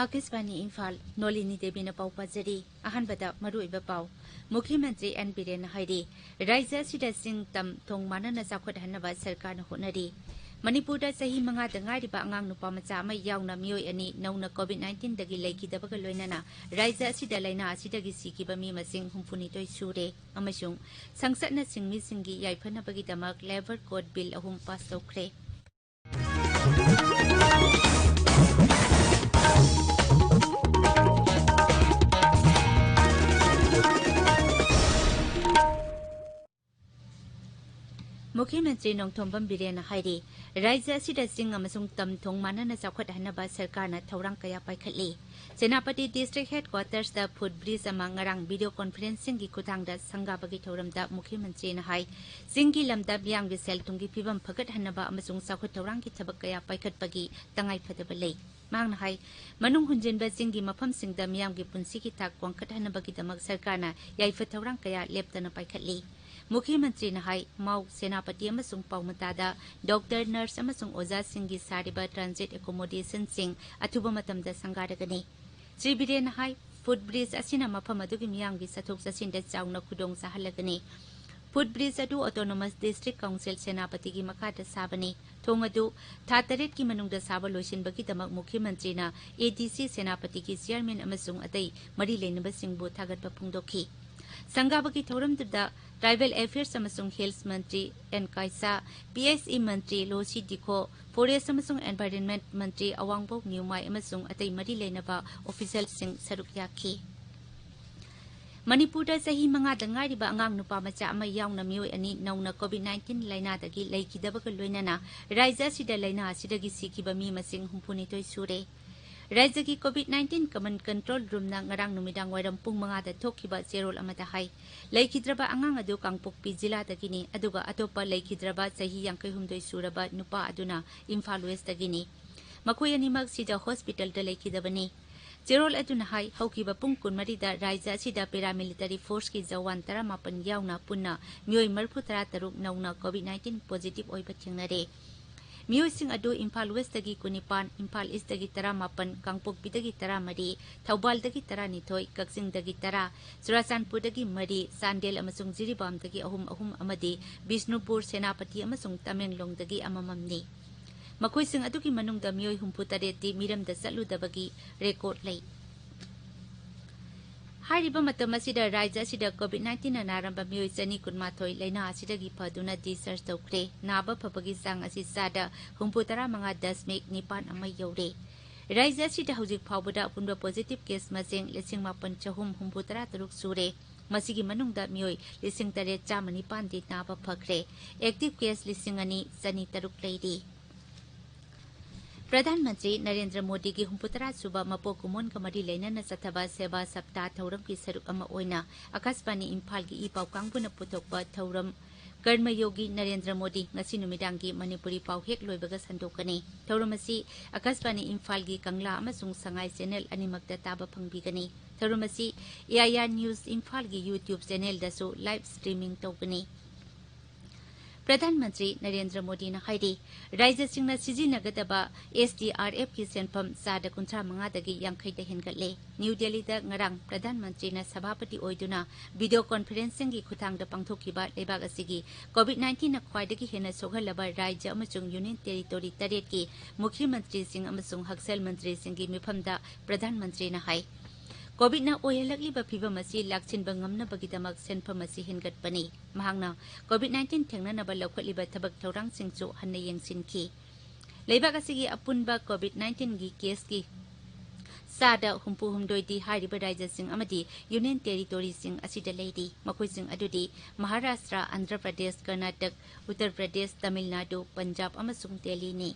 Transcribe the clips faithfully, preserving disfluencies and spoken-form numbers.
ꯑꯥꯀꯥꯁꯕꯥꯅꯤ ꯏꯝꯐꯥꯜ, ꯅꯣꯂꯤꯅꯤ ꯗꯦꯕꯤꯅ ꯄꯥꯎ ꯄꯥꯖꯔꯤ꯫ ꯑꯍꯥꯟꯕꯗ ꯃꯔꯨꯑꯣꯏꯕ ꯄꯥꯎ꯫ ꯃꯨꯈ꯭ꯌ ꯃꯟꯇ꯭ꯔꯤ ꯑꯦꯟ ꯕꯤꯔꯦꯟꯅ ꯍꯥꯏꯔꯤ, ꯔꯥꯖ꯭ꯌ ꯑꯁꯤꯗ ꯆꯤꯡ ꯇꯝ ꯊꯣꯡ ꯃꯥꯟꯅꯅ ꯆꯥꯎꯈꯠꯍꯟꯅꯕ ꯁꯔꯀꯥꯔꯅ ꯍꯣꯠꯅꯔꯤ꯫ ꯃꯅꯤꯄꯨꯔꯗ ꯆꯍꯤ ꯃꯉꯥꯗ ꯉꯥꯏꯔꯤꯕ ꯑꯉꯥꯡ ꯅꯨꯄꯥ ꯃꯆꯥ ꯑꯃ ꯌꯥꯎꯅ ꯃꯤꯑꯣꯏ ꯑꯅꯤ ꯅꯧꯅ COVID nineteenꯗꯒꯤ ꯂꯩꯈꯤꯗꯕꯒ ꯂꯣꯏꯅꯅ ꯔꯥꯖ꯭ꯌ ꯑꯁꯤꯗ ꯂꯥꯏꯅꯥ ꯑꯁꯤꯗꯒꯤ ꯁꯤꯈꯤꯕ ꯃꯤ ꯃꯁꯤꯡ ꯍꯨꯝꯐꯨꯅꯤꯊꯣꯏ ꯁꯨꯔꯦ ꯑꯃꯁꯨꯡ ꯁꯪꯁꯠꯅ ꯁꯤꯟꯃꯤꯁꯤꯡꯒꯤ ꯌꯥꯏꯐꯅꯕꯒꯤꯗꯃꯛ Labour Code Bill ꯑꯍꯨꯝ ꯄꯥꯁ ꯇꯧꯈ꯭ꯔꯦ꯫ ꯃꯨꯈ꯭ꯌ ꯃꯟꯇ꯭ꯔꯤ ꯅꯣꯡꯊꯣꯝꯕꯝ ꯕꯤꯔꯦꯟꯅ ꯍꯥꯏꯔꯤ, ꯔꯥꯖ꯭ꯌ ꯑꯁꯤꯗ ꯆꯤꯡ ꯑꯃꯁꯨꯡ ꯇꯝ ꯊꯣꯡ ꯃꯥꯟꯅꯅ ꯆꯥꯎꯈꯠꯍꯟꯅꯕ ꯁꯔꯀꯥꯔꯅ ꯊꯧꯔꯥꯡ ꯀꯌꯥ ꯄꯥꯏꯈꯠꯂꯤ꯫ ꯁꯦꯅꯥꯄꯇꯤ district headquartersꯇ footbridge ꯑꯃ ꯉꯔꯥꯡ video conferencingꯒꯤ ꯈꯨꯠꯊꯥꯡꯗ ꯁꯪꯒꯥꯕꯒꯤ ꯊꯧꯔꯝꯗ ꯃꯨꯈ꯭ꯌ ꯃꯟꯇ꯭ꯔꯤꯅ ꯍꯥꯏ, ꯆꯤꯡꯒꯤ ꯂꯝꯗ ꯃꯤꯌꯥꯝꯒꯤ ꯁꯦꯜ ꯊꯨꯝꯒꯤ ꯐꯤꯕꯝ ꯐꯒꯠꯍꯟꯅꯕ ꯑꯃꯁꯨꯡ ꯆꯥꯎꯈꯠ ꯊꯧꯔꯥꯡꯒꯤ ꯊꯕꯛ ꯀꯌꯥ ꯄꯥꯏꯈꯠꯄꯒꯤ ꯇꯉꯥꯏ ꯐꯗꯕ ꯂꯩ꯫ ꯃꯍꯥꯛꯅ ꯍꯥꯏ, ꯃꯅꯨꯡ ꯍꯨꯟꯖꯤꯟꯕ ꯆꯤꯡꯒꯤ ꯃꯐꯝꯁꯤꯡꯗ ꯃꯤꯌꯥꯝꯒꯤ ꯄꯨꯟꯁꯤꯒꯤ ꯊꯥꯛ ꯋꯥꯡꯈꯠꯍꯟꯅꯕꯒꯤꯗꯃꯛ ꯁꯔꯀꯥꯔꯅ ꯌꯥꯏꯐ ꯊꯧꯔꯥꯡ ꯀꯌꯥ ꯂꯦꯞꯇꯅ ꯄꯥꯏꯈꯠꯂꯤ꯫ ꯃꯨꯈ꯭ꯌ ꯃꯟꯇ꯭ꯔꯤꯅ ꯍꯥꯏ, ꯃꯥꯎ, ꯁꯦꯅꯥꯄꯇꯤ ꯑꯃꯁꯨꯡ ꯄꯥꯎꯃꯇꯥꯗ doctor, nurse ꯑꯃꯁꯨꯡ ꯑꯣꯖꯥꯁꯤꯡꯒꯤ ꯁꯥꯔꯤꯕ transit accommodationꯁꯤꯡ ꯑꯊꯨꯕ ꯃꯇꯝꯗ ꯁꯪꯒꯥꯔꯒꯅꯤ꯫ ꯁ꯭ꯔꯤ ꯕꯤꯔꯦꯟꯅ ꯍꯥꯏ, footbridge ꯑꯁꯤꯅ ꯃꯐꯝ ꯑꯗꯨꯒꯤ ꯃꯤꯌꯥꯝꯒꯤ ꯆꯠꯊꯣꯛ ꯆꯠꯁꯤꯟꯗ ꯆꯥꯎꯅ ꯈꯨꯗꯣꯡ ꯆꯥꯍꯜꯂꯒꯅꯤ꯫ Footbridge ꯑꯗꯨ Autonomous District Council ꯁꯦꯅꯥꯄꯇꯤꯒꯤ ꯃꯈꯥꯗ ꯁꯥꯕꯅꯤ꯫ ꯊꯣꯡ ꯑꯗꯨ ꯊꯥ ꯇꯔꯦꯠꯀꯤ ꯃꯅꯨꯡꯗ ꯁꯥꯕ ꯂꯣꯏꯁꯤꯟꯕꯒꯤꯗꯃꯛ ꯃꯨꯈ꯭ꯌ ꯃꯟꯇ꯭ꯔꯤꯅ ADC ꯁꯦꯅꯥꯄꯇꯤꯒꯤ chairman ꯑꯃꯁꯨꯡ ꯑꯇꯩ ꯃꯔꯤ ꯂꯩꯅꯕꯁꯤꯡꯕꯨ ꯊꯥꯒꯠꯄ ꯐꯣꯡꯗꯣꯛꯈꯤ꯫ ꯁꯪꯒꯥꯕꯒꯤ ꯊꯧꯔꯝꯗꯨꯗ Tribal Affairs ꯑꯃꯁꯨꯡ Hills Mantri and ꯀꯥꯏꯁꯥ, PSE Mantri ꯂꯣꯁꯤ ꯗꯤꯈꯣ, Forest ꯑꯃꯁꯨꯡ Environment ꯃꯟꯇ꯭ꯔꯤ ꯑꯋꯥꯡꯕꯧ ꯅ꯭ꯌꯨꯃꯥꯏ ꯑꯃꯁꯨꯡ ꯑꯇꯩ ꯃꯔꯤ ꯂꯩꯅꯕ officialꯁꯤꯡ ꯁꯔꯨꯛ ꯌꯥꯈꯤ꯫ ꯃꯅꯤꯄꯨꯔꯗ ꯆꯍꯤ ꯃꯉꯥꯗ ꯉꯥꯏꯔꯤꯕ ꯑꯉꯥꯡ ꯅꯨꯄꯥ ꯃꯆꯥ ꯑꯃ ꯌꯥꯎꯅ ꯃꯤꯑꯣꯏ ꯑꯅꯤ ꯅꯧꯅ COVID nineteen ꯂꯥꯏꯅꯥꯗꯒꯤ ꯂꯩꯈꯤꯗꯕꯒ ꯂꯣꯏꯅꯅ ꯔꯥꯖ꯭ꯌ ꯑꯁꯤꯗ ꯂꯥꯏꯅꯥ ꯑꯁꯤꯗꯒꯤ ꯁꯤꯈꯤꯕ ꯃꯤ ꯃꯁꯤꯡ ꯍꯨꯝꯐꯨꯅꯤꯊꯣꯏ ꯁꯨꯔꯦ꯫ ꯔꯥꯖ꯭ꯌꯒꯤ COVID nineteen Command Control Roomꯅ ꯉꯔꯥꯡ ꯅꯨꯃꯤꯗꯥꯡ ꯋꯥꯏꯔꯝ ꯄꯨꯡ ꯃꯉꯥꯗ ꯊꯣꯛꯈꯤꯕ ꯆꯦꯔꯣꯜ ꯑꯃꯗ ꯍꯥꯏ, ꯂꯩꯈꯤꯗ꯭ꯔꯕ ꯑꯉꯥꯡ ꯑꯗꯨ ꯀꯥꯡꯄꯣꯛꯄꯤ ꯖꯤꯂꯥꯗꯒꯤꯅꯤ, ꯑꯗꯨꯒ ꯑꯇꯣꯞꯄ ꯂꯩꯈꯤꯗ꯭ꯔꯕ ꯆꯍꯤ ꯌꯥꯡꯈꯩꯍꯨꯝꯗꯣꯏ ꯁꯨꯔꯕ ꯅꯨꯄꯥ ꯑꯗꯨꯅ ꯏꯝꯐꯥꯜ Westꯇꯒꯤꯅꯤ꯫ ꯃꯈꯣꯏ ꯑꯅꯤꯃꯛ ꯁꯤꯗ hospitalꯗ ꯂꯩꯈꯤꯗꯕꯅꯤ꯫ ꯆꯦꯔꯣꯜ ꯑꯗꯨꯅ ꯍꯥꯏ, ꯍꯧꯈꯤꯕ ꯄꯨꯡ ꯀꯨꯟꯃꯔꯤꯗ ꯔꯥꯖ꯭ꯌ ꯑꯁꯤꯗ paramilitary forceꯀꯤ ꯖꯋꯥꯟ ꯇꯔꯥꯃꯥꯄꯟ ꯌꯥꯎꯅ ꯄꯨꯟꯅ ꯃꯤꯑꯣꯏ ꯃꯔꯤꯐꯨ ꯇꯔꯥꯇꯔꯨꯛ ꯅꯧꯅ COVID nineteen positive ꯑꯣꯏꯕ ꯊꯦꯡꯅꯔꯦ꯫ ꯃꯤꯑꯣꯏꯁꯤꯡ ꯑꯗꯨ ꯏꯝꯐꯥꯜ ꯋꯦꯁꯇꯒꯤ ꯀꯨꯟꯅꯤꯄꯥꯟ, ꯏꯝꯐꯥꯜ ꯏꯁꯇꯒꯤ ꯇꯔꯥꯃꯥꯄꯟ, ꯀꯥꯡꯄꯣꯛꯄꯤꯗꯒꯤ ꯇꯔꯥꯃꯔꯤ, ꯊꯧꯕꯥꯜꯗꯒꯤ ꯇꯔꯥꯅꯤꯊꯣꯏ, ꯀꯛꯆꯤꯡꯗꯒꯤ ꯇꯔꯥ, ꯆꯨꯔꯥꯆꯥꯟꯄꯨꯔꯗꯒꯤ ꯃꯔꯤ, ꯆꯥꯟꯗꯦꯜ ꯑꯃꯁꯨꯡ ꯖꯤꯔꯤꯕꯥꯝꯗꯒꯤ ꯑꯍꯨꯝ ꯑꯍꯨꯝ ꯑꯃꯗꯤ ꯕꯤꯁꯅꯨꯄꯨꯔ, ꯁꯦꯅꯥꯄꯇꯤ ꯑꯃꯁꯨꯡ ꯇꯃꯦꯡꯂꯣꯡꯗꯒꯤ ꯑꯃꯃꯝꯅꯤ꯫ ꯃꯈꯣꯏꯁꯤꯡ ꯑꯗꯨꯒꯤ ꯃꯅꯨꯡꯗ ꯃꯤꯑꯣꯏ ꯍꯨꯝꯐꯨ ꯇꯔꯦꯠꯇꯤ ꯃꯤꯔꯝꯗ ꯆꯠꯂꯨꯗꯕꯒꯤ ꯔꯦꯀꯣꯔꯗ ꯂꯩ꯫ ꯍꯥꯏꯔꯤꯕ ꯃꯇꯝ ꯑꯁꯤꯗ ꯔꯥꯖ꯭ꯌ ꯑꯁꯤꯗ COVID nineteen ꯅ ꯅꯥꯔꯝꯕ ꯃꯤꯑꯣꯏ ꯆꯅꯤ ꯀꯨꯟꯃꯥꯊꯣꯏ ꯂꯥꯏꯅꯥ ꯑꯁꯤꯗꯒꯤ ꯐꯗꯨꯅ discharge ꯇꯧꯈ꯭ꯔꯦ꯫ ꯅꯥꯕ ꯐꯕꯒꯤ ꯆꯥꯡ ꯑꯁꯤ ꯆꯥꯗ ꯍꯨꯝꯐꯨ ꯇꯔꯥ ꯃꯉꯥ ꯗꯁꯃꯤꯛ ꯅꯤꯄꯥꯟ ꯑꯃ ꯌꯧꯔꯦ꯫ ꯔꯥꯖ꯭ꯌ ꯑꯁꯤꯗ ꯍꯧꯖꯤꯛ ꯐꯥꯎꯕꯗ ꯑꯄꯨꯟꯕ positive case ꯃꯁꯤꯡ ꯂꯤꯁꯤꯡ ꯃꯥꯄꯟ ꯆꯍꯨꯝ ꯍꯨꯝꯐꯨ ꯇꯔꯥ ꯇꯔꯨꯛ ꯁꯨꯔꯦ꯫ ꯃꯁꯤꯒꯤ ꯃꯅꯨꯡꯗ ꯃꯤꯑꯣꯏ ꯂꯤꯁꯤꯡ ꯇꯔꯦꯠ ꯆꯥꯝꯃ ꯅꯤꯄꯥꯟꯗꯤ ꯅꯥꯕ ꯐꯈ꯭ꯔꯦ꯫ Active case ꯂꯤꯁꯤꯡ ꯑꯅꯤ ꯆꯅꯤ ꯇꯔꯨꯛ ꯂꯩꯔꯤ꯫ ꯄ꯭ꯔꯙꯥꯟ ꯃꯟꯇ꯭ꯔꯤ ꯅꯔꯦꯟꯗ꯭ꯔ ꯃꯣꯗꯤꯒꯤ ꯍꯨꯝꯐꯨ ꯇꯔꯥ ꯁꯨꯕ ꯃꯄꯣꯛ ꯀꯨꯝꯑꯣꯟꯒ ꯃꯔꯤ ꯂꯩꯅꯅ ꯆꯠꯊꯕ ꯁꯦꯕꯥ ꯁꯞꯇꯥ ꯊꯧꯔꯝꯒꯤ ꯁꯔꯨꯛ ꯑꯃ ꯑꯣꯏꯅ ꯑꯀꯥꯁꯕꯥꯅꯤ ꯏꯝꯐꯥꯜꯒꯤ ꯏ ꯄꯥꯎ ꯀꯥꯡꯕꯨꯅ ꯄꯨꯊꯣꯛꯄ ꯊꯧꯔꯝ ꯀꯔꯃꯌꯣꯒꯤ ꯅꯔꯦꯟꯗ꯭ꯔ ꯃꯣꯗꯤ ꯉꯁꯤ ꯅꯨꯃꯤꯗꯥꯡꯒꯤ ꯃꯅꯤꯄꯨꯔꯤ ꯄꯥꯎ ꯍꯦꯛ ꯂꯣꯏꯕꯒ ꯁꯟꯗꯣꯛꯀꯅꯤ꯫ ꯊꯧꯔꯝ ꯑꯁꯤ ꯑꯀꯥꯁꯕꯥꯅꯤ ꯏꯝꯐꯥꯜꯒꯤ ꯀꯪꯂꯥ ꯑꯃꯁꯨꯡ ꯁꯉꯥꯏ channel ꯑꯅꯤꯃꯛꯇ ꯇꯥꯕ ꯐꯪꯕꯤꯒꯅꯤ꯫ ꯊꯧꯔꯝ ꯑꯁꯤ AIR News ꯏꯝꯐꯥꯜꯒꯤ YouTube channelꯗꯁꯨ live streaming ꯇꯧꯒꯅꯤ꯫ ꯄ꯭ꯔꯙꯥꯟ ꯃꯟꯇ꯭ꯔꯤ ꯅꯔꯦꯟꯗ꯭ꯔ ꯃꯣꯗꯤꯅ ꯍꯥꯏꯔꯤ, ꯔꯥꯖ꯭ꯌꯁꯤꯡꯅ ꯁꯤꯖꯤꯟꯅꯒꯗꯕ SDRFꯀꯤ ꯁꯦꯟꯐꯝ ꯆꯥꯗ ꯀꯨꯟꯊ꯭ꯔꯥ ꯃꯉꯥꯗꯒꯤ ꯌꯥꯡꯈꯩꯗ ꯍꯦꯟꯒꯠꯂꯦ꯫ ꯅ꯭ꯌꯨ ꯗꯦꯜꯂꯤꯗ ꯉꯔꯥꯡ ꯄ꯭ꯔꯙꯥꯟ ꯃꯟꯇ꯭ꯔꯤꯅ ꯁꯚꯥꯄꯇꯤ ꯑꯣꯏꯗꯨꯅ video conferencingꯒꯤ ꯈꯨꯠꯊꯥꯡꯗ ꯄꯥꯡꯊꯣꯛꯈꯤꯕ ꯂꯩꯕꯥꯛ ꯑꯁꯤꯒꯤ COVID nineteenꯅ ꯈ꯭ꯋꯥꯏꯗꯒꯤ ꯍꯦꯟꯅ ꯁꯣꯛꯍꯜꯂꯕ ꯔꯥꯖ꯭ꯌ ꯑꯃꯁꯨꯡ union territory ꯇꯔꯦꯠꯀꯤ ꯃꯨꯈ꯭ꯌ ꯃꯟꯇ꯭ꯔꯤꯁꯤꯡ ꯑꯃꯁꯨꯡ ꯍꯛꯁꯦꯜ ꯃꯟꯇ꯭ꯔꯤꯁꯤꯡꯒꯤ ꯃꯤꯐꯝꯗ ꯄ꯭ꯔꯙꯥꯟ ꯃꯟꯇ꯭ꯔꯤꯅ ꯍꯥꯏ, COVIDꯅ ꯑꯣꯏꯍꯜꯂꯛꯂꯤꯕ ꯐꯤꯚꯝ ꯑꯁꯤ ꯂꯥꯛꯁꯤꯟꯕ ꯉꯝꯅꯕꯒꯤꯗꯃꯛ ꯁꯦꯟꯐꯝ ꯑꯁꯤ ꯍꯦꯟꯒꯠꯄꯅꯤ꯫ ꯃꯍꯥꯛꯅ COVID nineteen ꯊꯦꯡꯅꯅꯕ ꯂꯧꯈꯠꯂꯤꯕ ꯊꯕꯛ ꯊꯧꯔꯥꯡꯁꯤꯡꯁꯨ ꯍꯟꯅ ꯌꯦꯡꯁꯤꯟꯈꯤ꯫ ꯂꯩꯕꯥꯛ ꯑꯁꯤꯒꯤ ꯑꯄꯨꯟꯕ COVID nineteenꯒꯤ caseꯀꯤ ꯆꯥꯗ ꯍꯨꯝꯐꯨ ꯍꯨꯝꯗꯣꯏꯗꯤ ꯍꯥꯏꯔꯤꯕ ꯔꯥꯖ꯭ꯌꯁꯤꯡ ꯑꯃꯗꯤ union territoryꯁꯤꯡ ꯑꯁꯤꯗ ꯂꯩꯔꯤ꯫ ꯃꯈꯣꯏꯁꯤꯡ ꯑꯗꯨꯗꯤ ꯃꯍꯥꯔꯥꯁꯇ꯭ꯔ, ꯑꯟꯙ꯭ꯔ ꯄ꯭ꯔꯗꯦꯁ, ꯀꯔꯅꯥꯇꯛ, ꯎꯠꯇꯔ ꯄ꯭ꯔꯗꯦꯁ, ꯇꯥꯃꯤꯜ ꯅꯥꯗꯨ, ꯄꯟꯖꯥꯕ ꯑꯃꯁꯨꯡ ꯗꯦꯜꯂꯤꯅꯤ꯫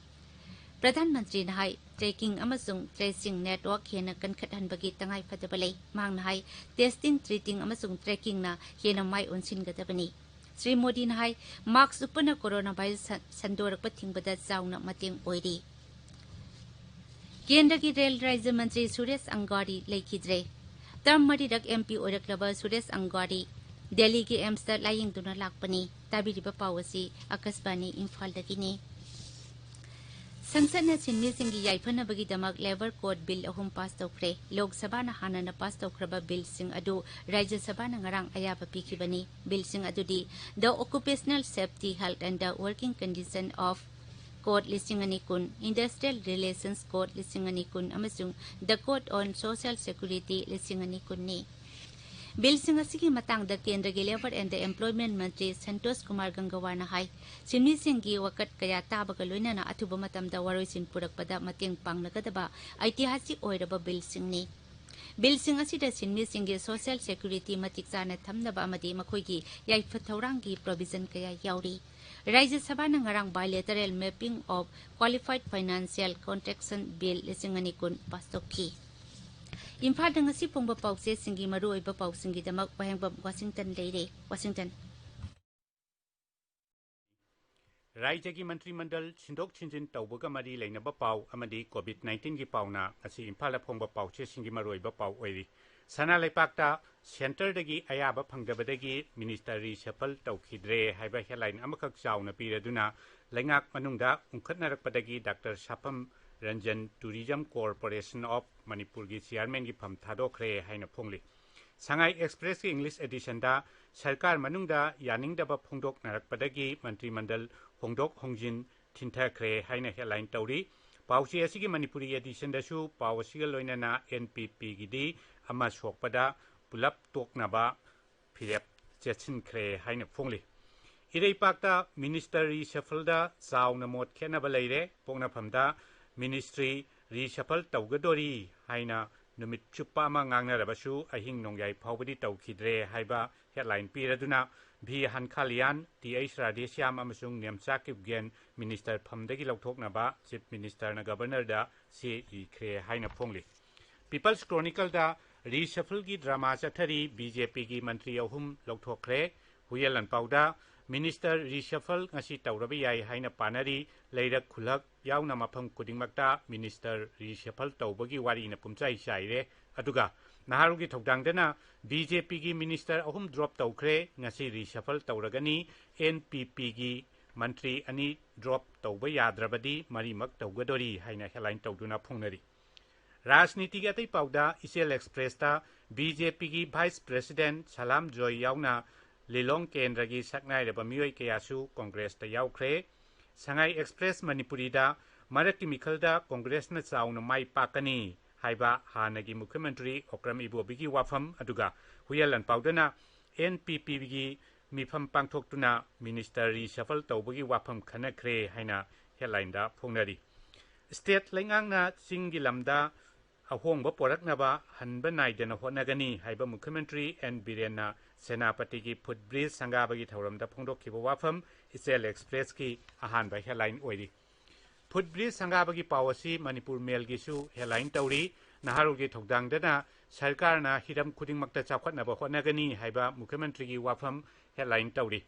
ꯄ꯭ꯔꯙꯥꯟ ꯃꯟꯇ꯭ꯔꯤꯅ ꯍꯥꯏ, tracking ꯑꯃꯁꯨꯡ tracing network ꯍꯦꯟꯅ ꯀꯟꯈꯠꯍꯟꯕꯒꯤ ꯇꯉꯥꯏꯐꯗꯕ ꯂꯩ꯫ ꯃꯍꯥꯛꯅ ꯍꯥꯏ, testing, treating ꯑꯃꯁꯨꯡ trackingꯅ ꯍꯦꯟꯅ ꯃꯥꯏ ꯑꯣꯟꯁꯤꯟꯒꯗꯕꯅꯤ꯫ ꯁ꯭ꯔꯤ ꯃꯣꯗꯤꯅ ꯍꯥꯏ, mask ꯎꯞꯄꯅ coronavirus ꯁꯟ-, ꯁꯟꯗꯣꯔꯛꯄ ꯊꯤꯡꯕꯗ ꯆꯥꯎꯅ ꯃꯇꯦꯡ ꯑꯣꯏꯔꯤ꯫ ꯀꯦꯟꯗ꯭ꯔꯒꯤ ꯔꯦꯜ ꯔꯥꯖ꯭ꯌ ꯃꯟꯇ꯭ꯔꯤ ꯁꯨꯔꯦꯁ ꯑꯪꯒꯥꯔꯤ ꯂꯩꯈꯤꯗ꯭ꯔꯦ꯫ Term ꯃꯔꯤꯔꯛ MP ꯑꯣꯏꯔꯛꯂꯕ ꯁꯨꯔꯦꯁ ꯑꯪꯒꯥꯔꯤ ꯗꯦꯜꯂꯤꯒꯤ AIIMSꯇ ꯂꯥꯌꯦꯡꯗꯨꯅ ꯂꯥꯛꯄꯅꯤ꯫ ꯇꯥꯕꯤꯔꯤꯕ ꯄꯥꯎ ꯑꯁꯤ ꯑꯀꯥꯁꯕꯥꯅꯤ ꯏꯝꯐꯥꯜꯗꯒꯤꯅꯤ꯫ ꯁꯪꯁꯠꯅ ꯁꯤꯟꯃꯤꯁꯤꯡꯒꯤ ꯌꯥꯏꯐꯅꯕꯒꯤꯗꯃꯛ ꯂꯦꯕꯔ ꯀꯣꯗ ꯕꯤꯜ ꯑꯍꯨꯝ ꯄꯥꯁ ꯇꯧꯈ꯭ꯔꯦ꯫ ꯂꯣꯛ ꯁꯚꯥꯅ ꯍꯥꯟꯅꯅ ꯄꯥꯁ ꯇꯧꯈ꯭ꯔꯕ ꯕꯤꯜꯁꯤꯡ ꯑꯗꯨ ꯔꯥꯖ꯭ꯌ ꯁꯚꯥꯅ ꯉꯔꯥꯡ ꯑꯌꯥꯕ ꯄꯤꯈꯤꯕꯅꯤ꯫ ꯕꯤꯜꯁꯤꯡ ꯑꯗꯨꯗꯤ The Occupational Safety, Health and the Working Condition of Code ꯂꯤꯁꯤꯡ ꯑꯅꯤ ꯀꯨꯟ, Industrial Relations Code ꯂꯤꯁꯤꯡ ꯑꯅꯤ ꯀꯨꯟ ꯑꯃꯁꯨꯡ The Code on Social Security ꯂꯤꯁꯤꯡ ꯑꯅꯤ ꯀꯨꯟꯅꯤ꯫ ꯕꯤꯜꯁꯤꯡ ꯑꯁꯤꯒꯤ ꯃꯇꯥꯡꯗ ꯀꯦꯟꯗ꯭ꯔꯒꯤ ꯂꯦꯕꯔ ꯑꯦꯟ ꯗ ꯑꯦꯝꯄ꯭ꯂꯣꯏꯃꯦꯟ ꯃꯟꯇ꯭ꯔꯤ ꯁꯟꯇꯣꯁ ꯀꯨꯃꯥꯔ ꯒꯪꯒꯋꯥꯔꯅ ꯍꯥꯏ, ꯁꯤꯟꯃꯤꯁꯤꯡꯒꯤ ꯋꯥꯀꯠ ꯀꯌꯥ ꯇꯥꯕꯒ ꯂꯣꯏꯅꯅ ꯑꯊꯨꯕ ꯃꯇꯝꯗ ꯋꯥꯔꯣꯏꯁꯤꯟ ꯄꯨꯔꯛꯄꯗ ꯃꯇꯦꯡ ꯄꯥꯡꯅꯒꯗꯕ ꯑꯩꯇꯤꯍꯥꯁꯤꯛ ꯑꯣꯏꯔꯕ ꯕꯤꯜꯁꯤꯡꯅꯤ꯫ ꯕꯤꯜꯁꯤꯡ ꯑꯁꯤꯗ ꯁꯤꯟꯃꯤꯁꯤꯡꯒꯤ ꯁꯣꯁꯤꯌꯦꯜ ꯁꯦꯀ꯭ꯌꯨꯔꯤꯇꯤ ꯃꯇꯤꯛ ꯆꯥꯅ ꯊꯝꯅꯕ ꯑꯃꯗꯤ ꯃꯈꯣꯏꯒꯤ ꯌꯥꯏꯐ ꯊꯧꯔꯥꯡꯒꯤ ꯄ꯭ꯔꯣꯚꯤꯖꯟ ꯀꯌꯥ ꯌꯥꯎꯔꯤ꯫ ꯔꯥꯖ꯭ꯌ ꯁꯚꯥꯅ ꯉꯔꯥꯡ Bilateral Mapping of Qualified Financial Contractual Bill ꯂꯤꯁꯤꯡ ꯑꯅꯤ ꯀꯨꯟ ꯄꯥꯁ ꯇꯧꯈꯤ꯫ ꯏꯝꯐꯥꯜꯗ ꯉꯁꯤ ꯐꯣꯡꯕ ꯄꯥꯎꯆꯦꯁꯤꯡꯒꯤ ꯃꯔꯨꯑꯣꯏꯕ ꯄꯥꯎꯁꯤꯡꯒꯤꯗꯃꯛ ꯋꯥꯍꯦꯡꯕꯝ ꯋꯥꯁꯤꯡꯇꯟ ꯂꯩꯔꯦ꯫ ꯋꯥꯁꯤꯡꯇꯟ꯫ ꯔꯥꯖ꯭ꯌꯒꯤ ꯃꯟꯇ꯭ꯔꯤ ꯃꯟꯗꯜ ꯁꯤꯟꯗꯣꯛ ꯁꯤꯟꯖꯤꯟ ꯇꯧꯕꯒ ꯃꯔꯤ ꯂꯩꯅꯕ ꯄꯥꯎ ꯑꯃꯗꯤ ꯀꯣꯚꯤꯗ ꯅꯥꯏꯟꯇꯤꯟꯒꯤ ꯄꯥꯎꯅ ꯉꯁꯤ ꯏꯝꯐꯥꯜꯗ ꯐꯣꯡꯕ ꯄꯥꯎꯆꯦꯁꯤꯡꯒꯤ ꯃꯔꯨꯑꯣꯏꯕ ꯄꯥꯎ ꯑꯣꯏꯔꯤ꯫ ꯁꯅꯥ ꯂꯩꯄꯥꯛꯇ ꯁꯦꯟꯇꯔꯗꯒꯤ ꯑꯌꯥꯕ ꯐꯪꯗꯕꯗꯒꯤ ꯃꯤꯅꯤꯁꯇꯔ ꯔꯤꯁꯐꯜ ꯇꯧꯈꯤꯗ꯭ꯔꯦ ꯍꯥꯏꯕ ꯍꯦꯗꯂꯥꯏꯟ ꯑꯃꯈꯛ ꯆꯥꯎꯅ ꯄꯤꯔꯗꯨꯅ ꯂꯩꯉꯥꯛ ꯃꯅꯨꯡꯗ ꯎꯪꯈꯠꯅꯔꯛꯄꯗꯒꯤ doctor Sapam Ranjan Tourism Corporation of ꯃꯅꯤꯄꯨꯔꯒꯤ ꯆꯤꯌꯥꯔꯃꯦꯟꯒꯤ ꯐꯝ ꯊꯥꯗꯣꯛꯈ꯭ꯔꯦ ꯍꯥꯏꯅ ꯐꯣꯡꯂꯤ꯫ ꯁꯉꯥꯏ ꯑꯦꯛꯁꯄ꯭ꯔꯦꯁꯀꯤ ꯏꯪꯂꯤꯁ ꯑꯦꯗꯤꯁꯟꯗ ꯁꯔꯀꯥꯔ ꯃꯅꯨꯡꯗ ꯌꯥꯅꯤꯡꯗꯕ ꯐꯣꯡꯗꯣꯛꯅꯔꯛꯄꯗꯒꯤ ꯃꯟꯇ꯭ꯔꯤ ꯃꯟꯗꯜ ꯍꯣꯡꯗꯣꯛ ꯍꯣꯡꯖꯤꯟ ꯊꯤꯟꯊꯈ꯭ꯔꯦ ꯍꯥꯏꯅ ꯍꯦꯗꯂꯥꯏꯟ ꯇꯧꯔꯤ꯫ ꯄꯥꯎꯆꯦ ꯑꯁꯤꯒꯤ ꯃꯅꯤꯄꯨꯔꯤ ꯑꯦꯗꯤꯁꯟꯗꯁꯨ ꯄꯥꯎ ꯑꯁꯤꯒ ꯂꯣꯏꯅꯅ ꯑꯦꯟ ꯄꯤ ꯄꯤꯒꯤꯗꯤ ꯑꯃ ꯁꯣꯛꯄꯗ ꯄꯨꯂꯞ ꯇꯣꯛꯅꯕ ꯐꯤꯔꯦꯞ ꯆꯦꯠꯁꯤꯟꯈ꯭ꯔꯦ ꯍꯥꯏꯅ ꯐꯣꯡꯂꯤ꯫ ꯏꯔꯩꯄꯥꯛꯇ ꯃꯤꯅꯤꯁꯇꯔ ꯔꯤꯁꯐꯜꯗ ꯆꯥꯎꯅ ꯃꯣꯠ ꯈꯦꯠꯅꯕ ꯂꯩꯔꯦ꯫ ꯄꯣꯛꯅꯐꯝꯗ ꯃꯤꯅꯤꯁꯇ꯭ꯔꯤ ꯔꯤꯁꯐꯜ ꯇꯧꯒꯗꯣꯔꯤ ꯍꯥꯏꯅ ꯅꯨꯃꯤꯠ ꯆꯨꯞꯄ ꯑꯃ ꯉꯥꯡꯅꯔꯕꯁꯨ ꯑꯍꯤꯡ ꯅꯣꯡꯌꯥꯏ ꯐꯥꯎꯕꯗꯤ ꯇꯧꯈꯤꯗ꯭ꯔꯦ ꯍꯥꯏꯕ ꯍꯦꯗꯂꯥꯏꯟ ꯄꯤꯔꯗꯨꯅ V Hangkhalian, T H Radheshyam ꯑꯃꯁꯨꯡ ꯅꯦꯝꯆꯥ ꯀꯤꯞꯒꯦꯟ ꯃꯤꯅꯤꯁꯇꯔ ꯐꯝꯗꯒꯤ ꯂꯧꯊꯣꯛꯅꯕ ꯆꯤꯐ ꯃꯤꯅꯤꯁꯇꯔꯅ ꯒꯕꯔꯅꯔꯗ ꯆꯦ ꯏꯈ꯭ꯔꯦ ꯍꯥꯏꯅ ꯐꯣꯡꯂꯤ꯫ ꯄꯤꯄꯜꯁ ꯀ꯭ꯔꯣꯅꯤꯀꯜꯗ ꯔꯤꯁꯐꯜꯒꯤ ꯗ꯭ꯔꯃꯥ ꯆꯠꯊꯔꯤ, ꯕꯤ ꯖꯦ ꯄꯤꯒꯤ ꯃꯟꯇ꯭ꯔꯤ ꯑꯍꯨꯝ ꯂꯧꯊꯣꯛꯈ꯭ꯔꯦ꯫ ꯍꯨꯌꯦꯟ ꯂꯥꯟꯄꯥꯎꯗ ꯃꯤꯅꯤꯁꯇꯔ ꯔꯤꯁꯐꯜ ꯉꯁꯤ ꯇꯧꯔꯕ ꯌꯥꯏ ꯍꯥꯏꯅ ꯄꯥꯅꯔꯤ꯫ ꯂꯩꯔꯛ ꯈꯨꯜꯂꯛ ꯌꯥꯎꯅ ꯃꯐꯝ ꯈꯨꯗꯤꯡꯃꯛꯇ ꯃꯤꯅꯤꯁꯇꯔ ꯔꯤꯁꯐꯜ ꯇꯧꯕꯒꯤ ꯋꯥꯔꯤꯅ ꯄꯨꯝꯆꯥꯏ ꯆꯥꯏꯔꯦ꯫ ꯑꯗꯨꯒ ꯅꯍꯥꯔꯣꯜꯒꯤ ꯊꯧꯗꯥꯡꯗꯅ ꯕꯤ ꯖꯦ ꯄꯤꯒꯤ ꯃꯤꯅꯤꯁꯇꯔ ꯑꯍꯨꯝ ꯗ꯭ꯔꯣꯞ ꯇꯧꯈ꯭ꯔꯦ, ꯉꯁꯤ ꯔꯤꯁꯐꯜ ꯇꯧꯔꯒꯅꯤ꯫ ꯑꯦꯟ ꯄꯤ ꯄꯤꯒꯤ ꯃꯟꯇ꯭ꯔꯤ ꯑꯅꯤ ꯗ꯭ꯔꯣꯞ ꯇꯧꯕ ꯌꯥꯗ꯭ꯔꯕꯗꯤ ꯃꯔꯤꯃꯛ ꯇꯧꯒꯗꯣꯔꯤ ꯍꯥꯏꯅ ꯍꯦꯗꯂꯥꯏꯟ ꯇꯧꯗꯨꯅ ꯐꯣꯡꯅꯔꯤ꯫ ꯔꯥꯖꯅꯤꯇꯤꯒꯤ ꯑꯇꯩ ꯄꯥꯎꯗ, ꯏꯆꯦꯜ ꯑꯦꯛꯁꯄ꯭ꯔꯦꯁꯇ ꯕꯤ ꯖꯦ ꯄꯤꯒꯤ ꯚꯥꯏꯁ ꯄ꯭ꯔꯦꯁꯤꯗꯦꯟ ꯁꯂꯥꯝ ꯖꯣꯏ ꯌꯥꯎꯅ ꯂꯤꯂꯣꯡ ꯀꯦꯟꯗ꯭ꯔꯒꯤ ꯁꯛꯅꯥꯏꯔꯕ ꯃꯤꯑꯣꯏ ꯀꯌꯥꯁꯨ ꯀꯣꯡꯒ꯭ꯔꯦꯁꯇ ꯌꯥꯎꯈ꯭ꯔꯦ꯫ ꯁꯉꯥꯏ ꯑꯦꯛꯁꯄ꯭ꯔꯦꯁ ꯃꯅꯤꯄꯨꯔꯤꯗ ꯃꯔꯛꯀꯤ ꯃꯤꯈꯜꯗ ꯀꯣꯡꯒ꯭ꯔꯦꯁꯅ ꯆꯥꯎꯅ ꯃꯥꯏ ꯄꯥꯛꯀꯅꯤ ꯍꯥꯏꯕ ꯍꯥꯟꯅꯒꯤ ꯃꯨꯈ꯭ꯌ ꯃꯟꯇ꯭ꯔꯤ ꯑꯣꯀ꯭ꯔꯝ ꯏꯕꯣꯕꯤꯒꯤ ꯋꯥꯐꯝ ꯑꯗꯨꯒ ꯍꯨꯌꯦꯜ ꯂꯥꯟꯄꯥꯎꯗꯅ ꯑꯦꯟ ꯄꯤ ꯄꯤꯒꯤ ꯃꯤꯐꯝ ꯄꯥꯡꯊꯣꯛꯇꯨꯅ ꯃꯤꯅꯤꯁꯇꯔ ꯔꯤꯁꯐꯜ ꯇꯧꯕꯒꯤ ꯋꯥꯐꯝ ꯈꯟꯅꯈ꯭ꯔꯦ ꯍꯥꯏꯅ ꯍꯦꯗꯂꯥꯏꯟꯗ ꯐꯣꯡꯅꯔꯤ꯫ ꯁ꯭ꯇꯦꯠ ꯂꯩꯉꯥꯛꯅ ꯆꯤꯡꯒꯤ ꯂꯝꯗ ꯑꯍꯣꯡꯕ ꯄꯣꯔꯛꯅꯕ ꯍꯟꯕ ꯅꯥꯏꯗꯅ ꯍꯣꯠꯅꯒꯅꯤ ꯍꯥꯏꯕ ꯃꯨꯈ꯭ꯌ ꯃꯟꯇ꯭ꯔꯤ ꯑꯦꯟ ꯕꯤꯔꯦꯟꯅ ꯁꯦꯅꯥꯄꯇꯤꯒꯤ ꯐꯨꯠ ꯕ꯭ꯔꯤꯖ ꯁꯪꯒꯥꯕꯒꯤ ꯊꯧꯔꯝꯗ ꯐꯣꯡꯗꯣꯛꯈꯤꯕ ꯋꯥꯐꯝ ꯏꯆꯦꯜ ꯑꯦꯛꯁꯄ꯭ꯔꯦꯁꯀꯤ ꯑꯍꯥꯟꯕ ꯍꯦꯗꯂꯥꯏꯟ ꯑꯣꯏꯔꯤ꯫ ꯐꯨꯠ ꯕ꯭ꯔꯤꯖ ꯁꯪꯒꯥꯕꯒꯤ ꯄꯥꯎ ꯑꯁꯤ ꯃꯅꯤꯄꯨꯔ ꯃꯦꯜꯒꯤꯁꯨ ꯍꯦꯗꯂꯥꯏꯟ ꯇꯧꯔꯤ꯫ ꯅꯍꯥꯔꯣꯜꯒꯤ ꯊꯧꯗꯥꯡꯗꯅ ꯁꯔꯀꯥꯔꯅ ꯍꯤꯔꯝ ꯈꯨꯗꯤꯡꯃꯛꯇ ꯆꯥꯎꯈꯠꯅꯕ ꯍꯣꯠꯅꯒꯅꯤ ꯍꯥꯏꯕ ꯃꯨꯈ꯭ꯌ ꯃꯟꯇ꯭ꯔꯤꯒꯤ ꯋꯥꯐꯝ ꯍꯦꯗꯂꯥꯏꯟ ꯇꯧꯔꯤ꯫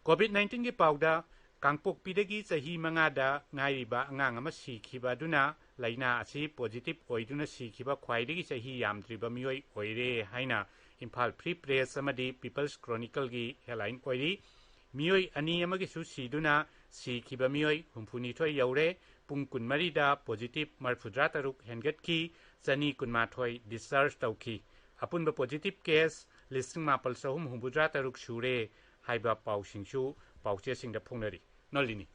ꯀꯣꯚꯤꯗ ꯅꯥꯏꯟꯇꯤꯟꯒꯤ ꯄꯥꯎꯗ, ꯀꯥꯡꯄꯣꯛꯄꯤꯗꯒꯤ ꯆꯍꯤ ꯃꯉꯥꯗ ꯉꯥꯏꯔꯤꯕ ꯑꯉꯥꯡ ꯑꯃ ꯁꯤꯈꯤꯕ ꯑꯗꯨꯅ ꯂꯥꯏꯅꯥ ꯑꯁꯤ ꯄꯣꯖꯤꯇꯤꯚ ꯑꯣꯏꯗꯨꯅ ꯁꯤꯈꯤꯕ ꯈ꯭ꯋꯥꯏꯗꯒꯤ ꯆꯍꯤ ꯌꯥꯝꯗ꯭ꯔꯤꯕ ꯃꯤꯑꯣꯏ ꯑꯣꯏꯔꯦ ꯍꯥꯏꯅ ꯏꯝꯐꯥꯜ ꯐ꯭ꯔꯤ ꯄ꯭ꯔꯦꯁ ꯑꯃꯗꯤ ꯄꯤꯄꯜꯁ ꯀ꯭ꯔꯣꯅꯤꯀꯜꯒꯤ ꯍꯦꯗꯂꯥꯏꯟ ꯑꯣꯏꯔꯤ꯫ ꯃꯤꯑꯣꯏ ꯑꯅꯤ ꯑꯃꯒꯤꯁꯨ ꯁꯤꯗꯨꯅ ꯁꯤꯈꯤꯕ ꯃꯤꯑꯣꯏ ꯍꯨꯝꯐꯨꯅꯤꯊꯣꯏ ꯌꯧꯔꯦ꯫ ꯄꯨꯡ ꯀꯨꯟꯃꯔꯤꯗ ꯄꯣꯖꯤꯇꯤꯚ ꯃꯔꯤꯐꯨꯇꯔꯥ ꯇꯔꯨꯛ ꯍꯦꯟꯒꯠꯈꯤ, ꯆꯅꯤ ꯀꯨꯟꯃꯥꯊꯣꯏ ꯗꯤꯁꯆꯥꯔꯖ ꯇꯧꯈꯤ꯫ ꯑꯄꯨꯟꯕ ꯄꯣꯖꯤꯇꯤꯚ ꯀꯦꯁ ꯂꯤꯁꯤꯡ ꯃꯥꯄꯜ ꯆꯍꯨꯝ ꯍꯨꯝꯐꯨꯇꯔꯥ ꯇꯔꯨꯛ ꯁꯨꯔꯦ ꯍꯥꯏꯕ ꯄꯥꯎꯁꯤꯡꯁꯨ ꯄꯥꯎꯆꯦꯁꯤꯡꯗ ꯐꯣꯡꯅꯔꯤ꯫ ꯅꯣꯂꯤꯅꯤ꯫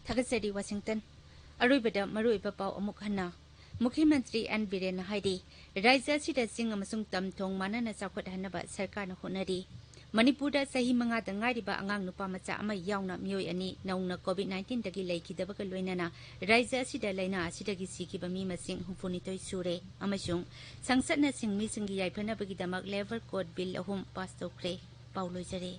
ꯊꯥꯒꯠꯆꯔꯤ, ꯋꯥꯁꯤꯡꯇꯟ꯫ ꯑꯔꯣꯏꯕꯗ ꯃꯔꯨꯑꯣꯏꯕ ꯄꯥꯎ ꯑꯃꯨꯛ ꯍꯟꯅ꯫ ꯃꯨꯈ꯭ꯌ ꯃꯟꯇ꯭ꯔꯤ ꯑꯦꯟ ꯕꯤꯔꯦꯟꯅ ꯍꯥꯏꯔꯤ, ꯔꯥꯖ꯭ꯌ ꯑꯁꯤꯗ ꯆꯤꯡ ꯑꯃꯁꯨꯡ ꯇꯝ ꯊꯣꯡ ꯃꯥꯟꯅꯅ ꯆꯥꯎꯈꯠꯍꯟꯅꯕ ꯁꯔꯀꯥꯔꯅ ꯍꯣꯠꯅꯔꯤ꯫ ꯃꯅꯤꯄꯨꯔꯗ ꯆꯍꯤ ꯃꯉꯥꯗ ꯉꯥꯏꯔꯤꯕ ꯑꯉꯥꯡ ꯅꯨꯄꯥ ꯃꯆꯥ ꯑꯃ ꯌꯥꯎꯅ ꯃꯤꯑꯣꯏ ꯑꯅꯤ ꯅꯧꯅ ꯀꯣꯚꯤꯗ ꯅꯥꯏꯟꯇꯤꯟꯗꯒꯤ ꯂꯩꯈꯤꯗꯕꯒ ꯂꯣꯏꯅꯅ ꯔꯥꯖ꯭ꯌ ꯑꯁꯤꯗ ꯂꯥꯏꯅꯥ ꯑꯁꯤꯗꯒꯤ ꯁꯤꯈꯤꯕ ꯃꯤ ꯃꯁꯤꯡ ꯍꯨꯝꯐꯨꯅꯤꯊꯣꯏ ꯁꯨꯔꯦ ꯑꯃꯁꯨꯡ ꯁꯪꯁꯠꯅ ꯁꯤꯟꯃꯤꯁꯤꯡꯒꯤ ꯌꯥꯏꯐꯅꯕꯒꯤꯗꯃꯛ ꯂꯦꯕꯔ ꯀꯣꯗ ꯕꯤꯜ ꯑꯍꯨꯝ ꯄꯥꯁ ꯇꯧꯈ꯭ꯔꯦ꯫ ꯄꯥꯎ ꯂꯣꯏꯖꯔꯦ꯫